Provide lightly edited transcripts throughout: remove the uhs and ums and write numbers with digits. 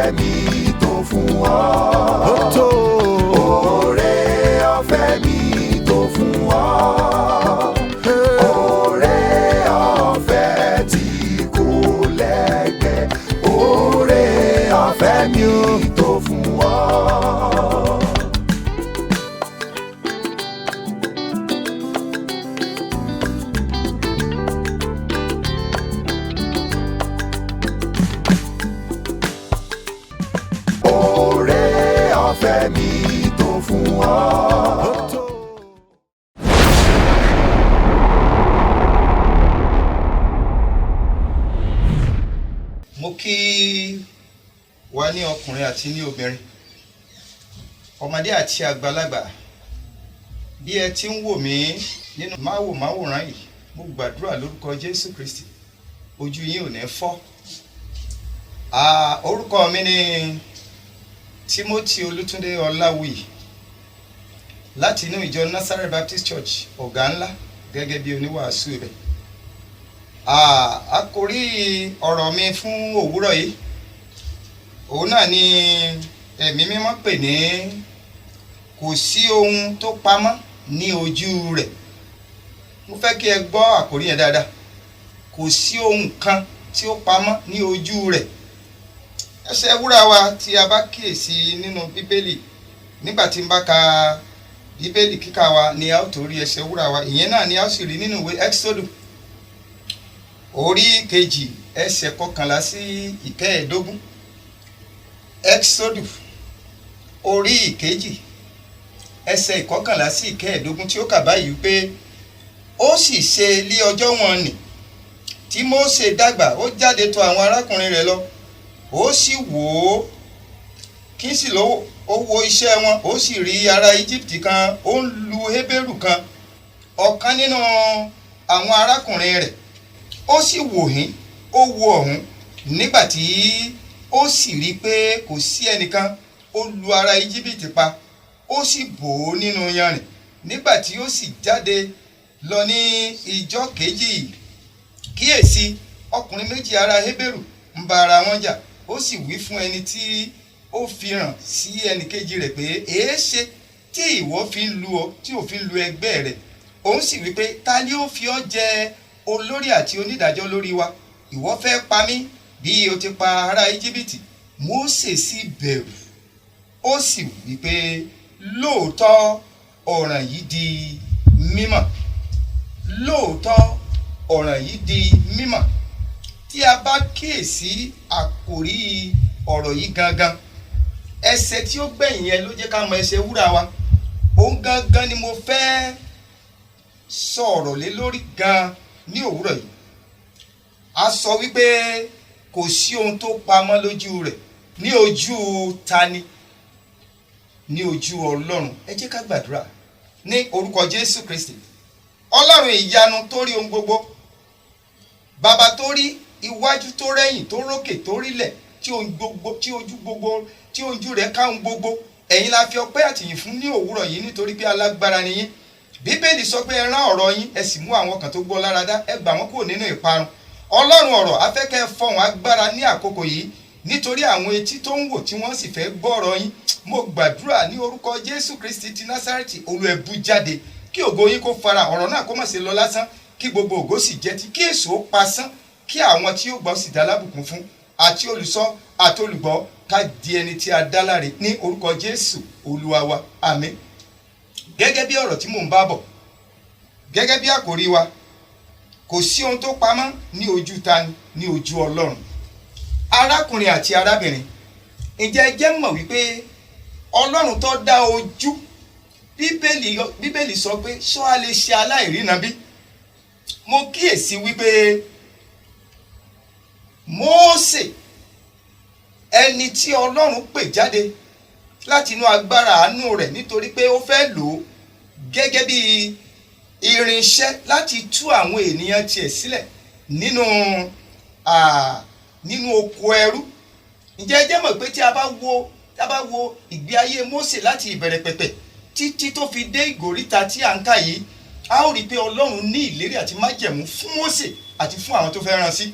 Ọ̀fẹ́ mi tó fún ọ. Ó tó. Oore ọ̀fẹ́ mi tó fún ọ. Oore ọ̀fẹ́ tí kò lẹ́gbẹ́. Oore ọ̀fẹ́ mi tó fún ọ. Oore ọ̀fẹ́ mi tó fún ọ. Ó tó. Mo kí wa ní ọkùnrin àti ní obìnrin, ọmọdé àti àgbàlagbà. Bí ẹ ti ń wò mí nínú máwòmáwòrán yìí, mo gbàdúrà lórúkọ Jésù Kristi, ojú yín ò ní fọ́. Orúkọ mi ni Timothy Olútúndé Ọláwuyì láti inú ìjọ Nazareth Baptist Church, Ọ̀gá Ńlá, gẹ́gẹ́ bí oníwàásù ibẹ̀. Àkòrí ọ̀rọ̀ mi fún òwúrọ̀ yìí, òun náà ni Ẹ̀mí Mímọ́ pè ní "Kò sí ohun tó pamọ́ ní ojú rẹ̀". Mo fẹ́ kí ẹ gbọ́ àkòrí yẹn dáadáa: kò sí ohun kan tí ó pamọ́ ní ojú rẹ̀. Ẹsẹ̀ wúrà wa tí a bá kíyèsí nínú Bíbélì, nígbà tí n bá ka Bíbélì kíkà wa ni a ó tó rí ẹsẹ̀ wúrà wa. Ìyẹn náà ni a ó sì rí nínú ìwé Exodus orí 2, ẹsẹ̀ 11 sí 15. Exodus orí 2, ẹsẹ̀ 11 sí 15, tí ó kà báyìí wípé, "Ó sì ṣe lí ọjọ́ wọn nì tí Mósè dàgbà, ó jáde tọ̀ àwọn arákùnrin rẹ̀ lọ, ó sì wò ó, kí sì ló ó wo iṣẹ́ wọn. Ó sì rí ará Íjíbítì kan, ó ń lu Hébérù kan, ọ̀kan nínú àwọn arákùnrin rẹ̀. Ó sì wò hín, ó wo ọ̀hún. Nígbà tí ó sì rí i pé kò sí ẹnìkan, ó lu ará Íjíbítì pa, ó sì bò ó nínú yanrìn. Nígbà tí ó sì jáde lọ ní ijọ́ kejì, kíyèsí, ọkùnrin méjì ará Hébérù ń bá ara wọn jà. Ó sì wí fún ẹni tí ó fi ràn sí ẹnìkejì rẹ̀ pé, 'Èéṣe tí ìwọ fi ń lu ọ tí ò fi ń lu ẹgbẹ́ rẹ̀?' Òun sì wí pé, 'Ta ni ó fi ọ́ jẹ olórí àti onídàájọ́ lórí wa? Ìwọ fẹ́ pa mí bí o ti pa ará Íjíbítì?' Mósè sì bẹ̀rù, ó sì wí pé, 'Lóòótọ́ ọ̀ràn yìí di mímọ̀. Lóòótọ́ ọ̀ràn yìí di mímọ̀.'" Tí a bá kíyèsí àkòrí ọ̀rọ̀ yìí gangan, ẹsẹ̀ tí ó gbẹ̀yìn yẹn ló jẹ́ ká mọ ẹsẹ̀ wúrà wa. Òun gangan ni mo fẹ́ sọ̀rọ̀ lé lórí gan ní òwúrọ̀ yìí. A sọ wípé kò sí ohun tó pamọ́ lójú rẹ̀. Ní ojú tani? Ní ojú Ọlọ́run. Ẹ jẹ́ ká gbàdúrà ní orúkọ Jésù Kristi. Ọlọ́run ìyanu tó rí ohun gbogbo, Bàbá tó rí iwájú, tó rẹ́yìn, tó rókè, tó rílẹ̀, tí ohun gbogbo, tí ojú gbogbo, tí ojú rẹ̀ ká ohun gbogbo, ẹ̀yin la fi ọpẹ́ àtìyìn fún ní òwúrọ̀ yìí, nítorí pé alágbára ni yín. Bíbélì sọ pé ẹ rán ọ̀rọ̀ yín, ẹ sì mú àwọn kan tó gbọ́ lára dá, ẹ gbà wọ́n kúrò nínú ìparun. Ọlọ́run ọ̀rọ̀, a fẹ́ kẹ́ ẹ fọhùn agbára ní àkókò yìí, nítorí àwọn etí tó ń wò tí wọ́n sì fẹ́ gbọ́ ọ̀rọ̀ yín. Mo gbàdúrà ní orúkọ Jésù Kristi ti Násárẹ́tì, Olú, ẹ bú jáde, kí ògo yín kó fara, ọ̀rọ̀ náà kó má ṣe lọ lásán, kí gbogbo ògo sì jẹ́ ti kí èso pasán, kí àwọn tí ó gbọ́ sì dá lábùkún fún, àti olùsọ àti olùgbọ́, ká di ẹni tí a dá láre ní orúkọ Jésù Olúwa wa. Àmín. Gẹ́gẹ́ bí ọ̀rọ̀ tí mò ń bá bọ̀, gẹ́gẹ́ bí àkòrí wa, kò sí ohun tó pamọ́ ní ojú tani? Ní ojú Ọlọ́run. Arákùnrin àti arábìnrin, ǹjẹ́ ẹ jẹ́ mọ̀ wípé Ọlọ́run tó dá ojú, Bíbélì sọ pé ṣọ́ a lè ṣe aláìríran bí? Mo kíyèsí wípé Mósè, ẹni tí Ọlọ́run pè jáde láti inú agbára àánú rẹ̀, nítorí pé ó fẹ́ lò ó gẹ́gẹ́ bí irinṣẹ́ láti tú àwọn ènìyàn tiẹ̀ sílẹ̀ nínú oko ẹrú, ǹjẹ́ ẹ jẹ́ mọ̀ pé tí a bá wo ìgbé ayé Mósè láti ìbẹ̀rẹ̀ pẹ̀pẹ̀ títí tó fi dé ìgòríta tí à ń kà yìí, a ó rí i pé Ọlọ́run ní ìlérí àti májẹ̀mú fún Mósè àti fún àwọn tó fẹ́ rán sí.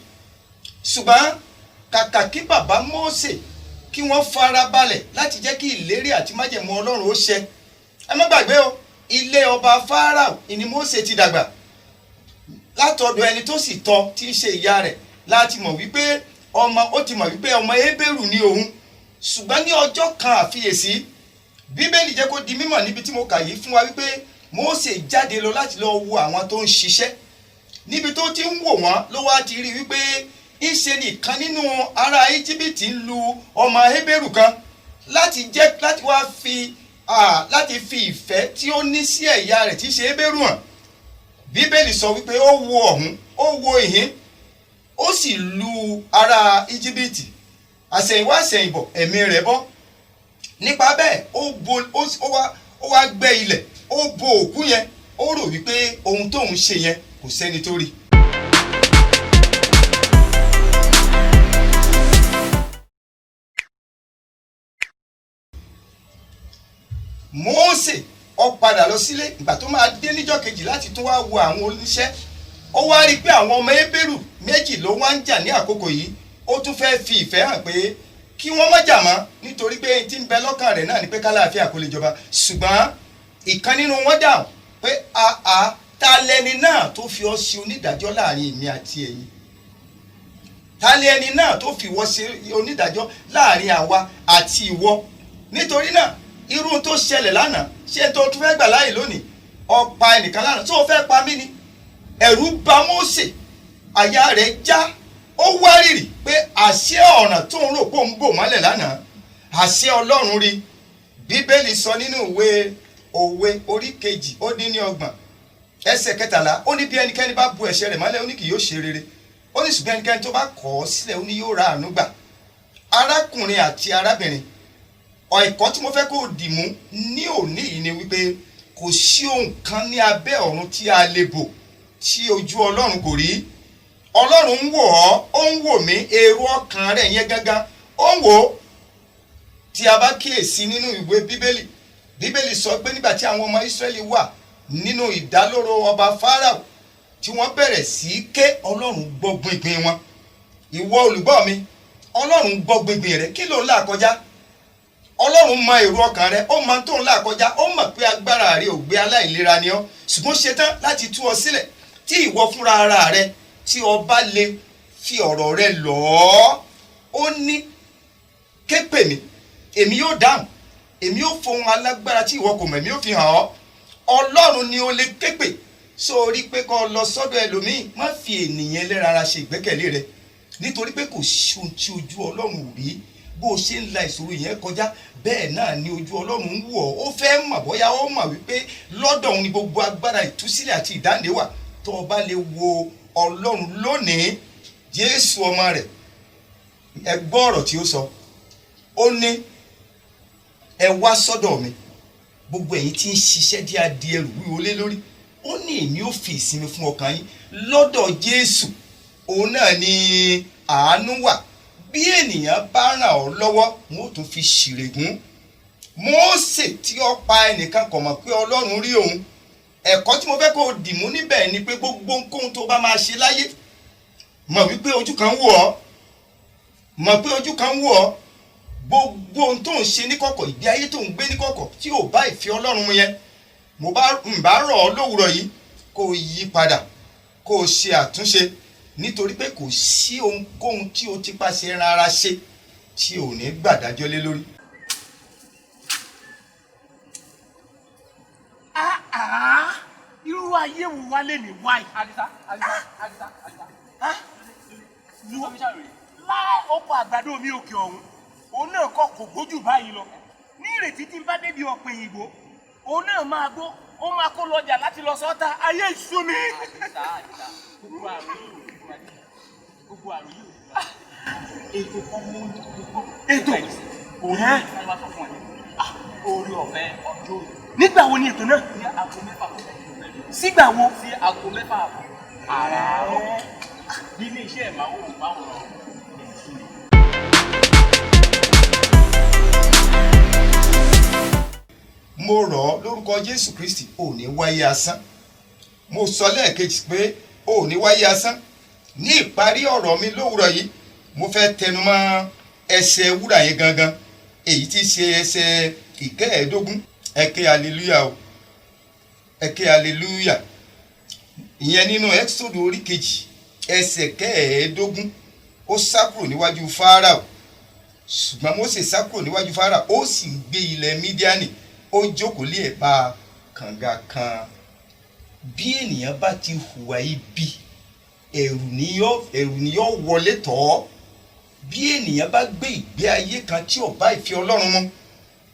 Ṣùgbọ́n kàkà kí bàbá Mósè Kí wọ́n fara balẹ̀ láti jẹ́ kí ìlérí àti májẹ̀mú Ọlọ́run ó ṣẹ. Ẹ má gbàgbé o, ilé ọba Fáráò ni Mósè ti dàgbà. Látọ̀dọ̀ ẹni tó sì tọ́ tí ń ṣe ìyá rẹ̀ láti mọ̀ wípé ọmọ ó ti mọ̀ wípé ọmọ Hébérù ni òun. Ṣùgbọ́n ní ọjọ́ kan àfiyèsí, Bíbélì jẹ́ kó di mímọ̀ níbi tí mo kà yìí fún wa wípé Mósè jáde lọ láti lọ wo àwọn tó ń ṣiṣẹ́. Níbi tó ti ń wò wọ́n ló wá ti rí wípé ńṣe nìkan nínú ará Íjíbítì ń lu ọmọ Hébérù kan láti jẹ́ láti wá fi láti fi ìfẹ́ tí ó ní sí ẹ̀yà rẹ̀ tí í ṣe Hébérù hàn. Bíbélì sọ wípé ó wo ọ̀hún, ó wo ìhín, ó sì lu ará Íjíbítì. Àsẹ̀yìnwá àsẹ̀yìnbọ̀, ẹ̀mí rẹ̀ bọ́. Nípa bẹ́ẹ̀, ó bo ó wá gbẹ́ ilẹ̀, ó bo òkú yẹn. Ó rò wípé ohun tóun ṣe yẹn kò sẹ́ni tó rí. Mósè ó padà lọ sílé. Ìgbà tó máa dé níjọ́ kejì láti tún wá wo àwọn oníṣẹ́, ó wá rí i pé àwọn ọmọ Hébérù méjì ló wá ń jà ní àkókò yìí. Ó tún fẹ́ fi ìfẹ́ hàn pé kí wọ́n má jà mọ́, nítorí pé tí ń bẹ lọ́kàn rẹ̀ náà ni pé kálàáfíà kó lè jọba. Ṣùgbọ́n ìkan nínú wọn dáhùn pé, àà, ta lẹni náà tó fi ọ́ ṣe onídàájọ́ láàrin èmi àti ẹ̀yin? Ta lẹni náà tó fi ìwọ ṣe onídàájọ́ láàrin àwa àti ìwọ? Nítorí náà, irú tó ṣẹlẹ̀ lánàá, ṣé tó tún fẹ́ gbà láàyè lónìí? Ó pa ẹnìkan lánàá, tó fẹ́ pa mí ni? Ẹ̀rù bà Mósè, àyà rẹ̀ já, ó wárìrì pé àṣé ọ̀ràn tó ń rò pé òun bò mọ́lẹ̀ lánàá, àṣé Ọlọ́run rí. Bíbélì sọ nínú ìwé Òwe orí 32 ẹsẹ̀ 13, ó ní bí ẹnikẹ́ni bá bu ẹ̀ṣẹ̀ rẹ̀ mọ́lẹ̀, ó ní kì yóò ṣe rere. Ó ní ṣùgbọ́n ẹnikẹ́ni tó bá kọ̀ ọ́ sílẹ̀, ó ní yóò ra àánú gbà. Arákùnrin àti arábìnrin, ẹ̀kọ́ tí mo fẹ́ kó o dì mú ní òní yìí ni wípé kò sí ohun kan ní abẹ́ ọ̀run tí a lè bò tí ojú Ọlọ́run kò rí. Ọlọ́run ń wò ọ́, ó ń wò mí, èrò ọkàn rẹ̀ yẹn gángan ó ń wò ó. Tí a bá kíyèsí nínú ìwé Bíbélì, Bíbélì sọ pé nígbà tí àwọn ọmọ Ísírẹ́lì wà nínú ìdálóró ọba Fáráò, tí wọ́n bẹ̀rẹ̀ sí í ké, Ọlọ́run gbọ́ gbìngbìn wọn. Ìwọ olùgbọ́ mi, Ọlọ́run gbọ́ gbìngbìn rẹ. Kí ló ń là kọjá? Ọlọ́run mọ èrò ọkàn rẹ, ó mọ tó ń là kọjá, ó mọ̀ pé agbára rẹ ò gbé, aláìlera ni ọ́, ṣùgbọ́n ṣetán láti tú ọ sílẹ̀ tí ìwọ fúnra ara rẹ tí ọba lè fi ọ̀rọ̀ rẹ lọ̀ ọ́. Ó ní, ké pè mí, èmi yóò dáhùn, èmi yóò fohùn alágbára tí ìwọ kò mọ̀, èmi yóò fi hàn ọ́. Ọlọ́run ni o lè ké pè. Sórí pé kó lọ sọ́dọ̀ ẹlòmíì, má fi ènìyàn ẹlẹ́ran ara ṣe ìgbẹ́kẹ̀lé rẹ, nítorí pé kò sí ohun tí ojú Ọlọ́run ò rí. Bó o ṣe ń la ìṣòro yẹn kọjá, bẹ́ẹ̀ náà ni ojú Ọlọ́run ń wò ọ́. Ó fẹ́ mọ̀ bóyá ó mọ̀ wípé lọ́dọ̀ òun ni gbogbo agbára ìtúsílẹ̀ àti ìdáǹdè wà. Tó o bá lè wo Ọlọ́run lónìí, Jésù ọmọ rẹ̀, ẹ gbọ́ ọ̀rọ̀ tí ó sọ. Ó ní, ẹ wá sọ́dọ̀ mi, gbogbo ẹ̀yin tí ń ṣiṣẹ́ dí adìẹ ẹrù wíwo lé lórí. Ó ní èmi ó fi ìsinmi fún ọkàn yín. Lọ́dọ̀ Jésù, òun náà ni àánú wà. Bí ènìyàn bá ràn ọ́ lọ́wọ́, wọn ó tún fi ṣìrègùn. Mósè tí ó pa ẹnìkan kò mọ̀ pé Ọlọ́run rí òun. Ẹ̀kọ́ tí mo fẹ́ kó o dì mú níbẹ̀ ni pé gbogbo ohunkóhun tó bá máa ṣe láyé, mọ̀ wípé ojú kan wò ọ́, mọ̀ pé ojú kan wò ọ́. Gbogbo ohun tó ń ṣe níkọ̀kọ̀, ìgbé ayé tó ń gbé níkọ̀kọ̀ tí ò bá ìfẹ́ Ọlọ́run mu yẹn, mo bá ń bá rọ̀ ọ́ lówùrọ̀ yìí kó o yí padà, kó o ṣe àtúnṣe, nítorí pé kò sí ohunkóhun tí o ti pàṣẹ ran ara ṣe tí ò ní gbàdájọ́ lé lórí. Ah, irú ayé wo wá lè ní wáyé? Àdìsá, Àdìsá, Àdìsá, Àdìsá. Láì ọkọ̀ àgbàdo mi òkè ọ̀hún, òun náà kọ́ kò gbójú báyìí lọ. Ní ìrètí tí n bá débi ọ̀pẹ̀ òyìnbó, òun náà máa gbó, ó máa kó lọjà láti lọ sọ́ta. Ayé ìṣú mi. Àdìsá, Àdìsá, gbogbo àrùn yìí ò ní fún wa. Gbogbo àrùn yìí ò ní fún wa. Ètò kan mú gbogbo. Ètò? Òun ní wọ́n wá sọ fún wa. Orí ọ̀fẹ́ ọjọ́ òní. Nígbà wo ni ètò náà? Ní aago 6 kọjá ìṣẹ́jú mẹ́rin. Sígbà wo? Sí aago 6:30 àràárọ̀. Nílé iṣẹ́ ìmáwòrán ẹ̀sìn. Mo rọ̀ ọ́ lórúkọ Jésù Kristi, ò ní wáyé asán. Mo sọ lẹ́ẹ̀kejì pé ò ní wáyé asán. Ní ìparí ọ̀rọ̀ mi lówùrọ̀ yìí, mo fẹ́ tẹnumọ́ Ẹsẹ̀ wúrà yẹn gangan, èyí tí í ṣe ẹsẹ̀ 15. Ẹ ké hallelujah o, ẹ ké hallelujah. Ìyẹn nínú Ẹ́kísódù orí 2 ẹsẹ̀ 15. Ó sá kúrò níwájú Fáráò, ṣùgbọ́n Mósè sá kúrò níwájú Fáráò, ó sì ń gbé ilẹ̀ Mídíánì, ó jókòó lé ẹ̀bá kànga kan. Bí ènìyàn bá ti hùwà ibi, ẹ̀rù ni yóò wọlé tọ̀ ọ́. Bí ènìyàn bá gbé ìgbé ayé kan tí ò bá ìfẹ́ Ọlọ́run mu,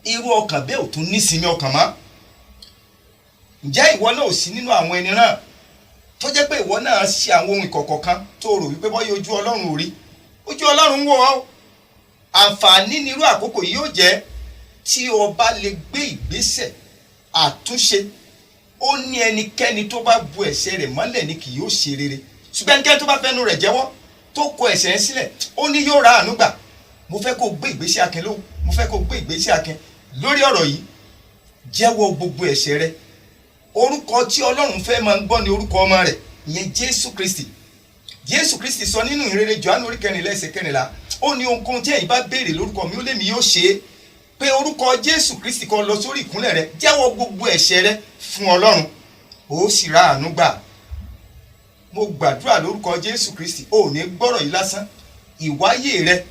irú ọkàn bẹ́ẹ̀ ò tún nísinmi ọkàn mọ́. Ǹjẹ́ ìwọ náà ò sí nínú àwọn ẹni náà tó jẹ́ pé ìwọ náà ṣe àwọn ohun ìkọ̀kọ̀ kan tó rò wípé bọ́yá ojú Ọlọ́run ò rí? Ojú Ọlọ́run ń wò ọ́. Àǹfààní ni irú àkókò yìí yóò jẹ́ tí o bá lè gbé ìgbésẹ̀ àtúnṣe. Ó ní ẹnikẹ́ni tó bá bu ẹ̀ṣẹ̀ rẹ̀ mọ́lẹ̀ ni kì yóò ṣe rere, ṣùgbọ́n ẹnikẹ́ni tó bá fẹ́nu rẹ̀ jẹ́wọ́, tó kọ ẹ̀ṣẹ̀ yẹn sílẹ̀, ó ní yóò ra àánú gbà. Mo fẹ́ kó gbé ìgbésẹ̀ akin ló mo fẹ́ kó gbé ìgbésẹ̀ akin lórí ọ̀rọ̀ yìí. Jẹ́wọ́ gbogbo ẹ̀ṣẹ̀ rẹ. Orúkọ tí Ọlọ́run fẹ́ máa ń gbọ́ ni orúkọ ọmọ rẹ̀, ìyẹn Jésù Kristi. Jésù Kristi sọ nínú ìrere Jòhánù orí 14 ẹsẹ̀ 14, ó ní ohunkóhun tí ẹ̀yin bá béèrè lórúkọ mi, ó lémi yóò ṣe é. Pé orúkọ Jésù Kristi kan lọ sórí ìkúnlẹ̀ rẹ, jẹ́wọ́ gbogbo ẹ̀ṣẹ̀ rẹ fún Ọlọ́run, ó sì ra àánú gbà. Mo gbàdúrà lórúkọ Jésù Kristi, ó ní gbọ́rọ̀ yìí lásán, ìwáyé rẹ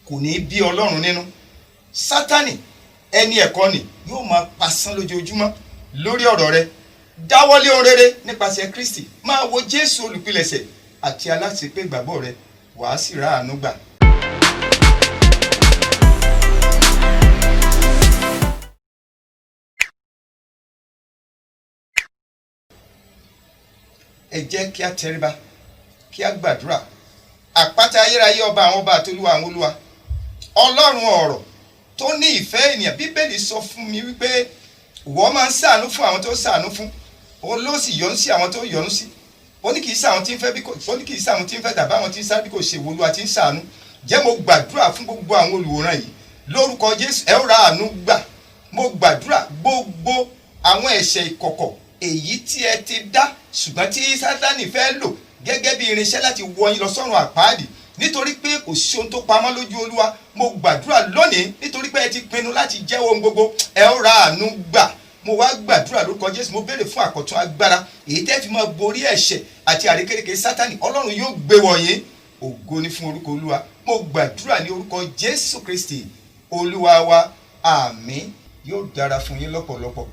kò ní bí Ọlọ́run nínú. Sátánì ẹni ẹ̀kọ́ ni yóò máa pasán lójoojúmọ́ lórí ọ̀rọ̀ rẹ. Dáwọ́lé ohun rere nípasẹ̀ Kristi, máa wo Jésù olùpilẹ̀ṣẹ̀ àti aláṣepé ìgbàgbọ́ rẹ, wàá sì ra àánú gbà. Ẹ jẹ́ kí a tẹríba kí a gbàdúrà. Àpáta ayérayé, ọba àwọn ọba àti olúwa àwọn olúwa, Ọlọ́run ọ̀rọ̀ tó ní ìfẹ́ ènìyàn. Bíbélì sọ fún mi wípé ìwọ máa ń ṣàánú fún àwọn tó ṣàánú fún, òun ló sì yọ́nú sí àwọn tó yọ́nú sí. Ó ní kì í ṣàwọn tí ń fẹ́ bí kò ó ní kì í ṣàwọn tí ń fẹ́ tàbí àwọn tí ń sáré bí kò ṣe ìwọ Olúwa tí ń ṣàánú. Jẹ́ mo gbàdúrà fún gbogbo àwọn olùwòran yìí lórúkọ Jésù, ẹ ó ra àánú gbà. Mo gbàdúrà, gbogbo àwọn ẹ̀ṣẹ̀ ìkọ̀kọ̀ èyí tí ẹ ti dá, ṣùgbọ́n tí Sátánì fẹ́ lò gẹ́gẹ́ bí irinṣẹ́ láti wọ yín lọ sọ́run àpáàdì, nítorí pé kò sí ohun tó pamọ́ lójú Olúwa, mo gbàdúrà lónìí, nítorí pé ẹ ti pinnu láti jẹ́wọ́ ohun gbogbo, ẹ ó ra àánú gbà. Mo wá gbàdúrà lórúkọ Jésù, mo béèrè fún àkọ́tún agbára èyí tẹ́ fi máa borí ẹ̀ṣẹ̀ àti àrékérekè Sátánì. Ọlọ́run yóò gbé wọ̀nyí. Ògo ni fún orúkọ Olúwa. Mo gbàdúrà ní orúkọ Jésù Kristi Olúwa wa, àmín. Yóò dára fún yín lọ́pọ̀lọpọ̀.